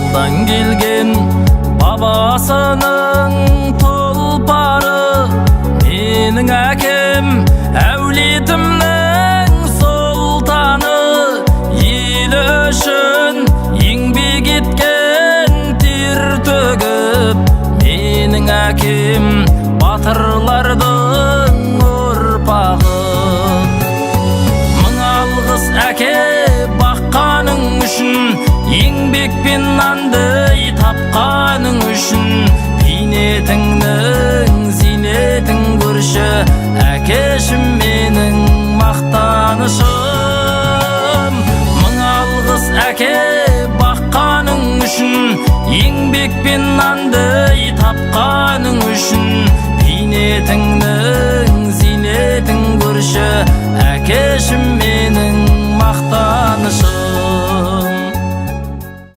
Ауылдан келген бабасының тұлпары, менің әкем әулетімнің сұлтаны. Елі үшін еңбек еткен, тер төгіп, менің әкем батырлардың ұрпағы. Мың алғыс, әке, баққаның үшін, еңбекпен нанды тапқаның үшін. Бейнетіңнің зейнетін көрші, әкешім, менің мақтанышым. Мың алғыс, әке, баққаның үшін, еңбекпен нанды тапқаның үшін. Бейнетіңнің зейнетін көрші, әкешім.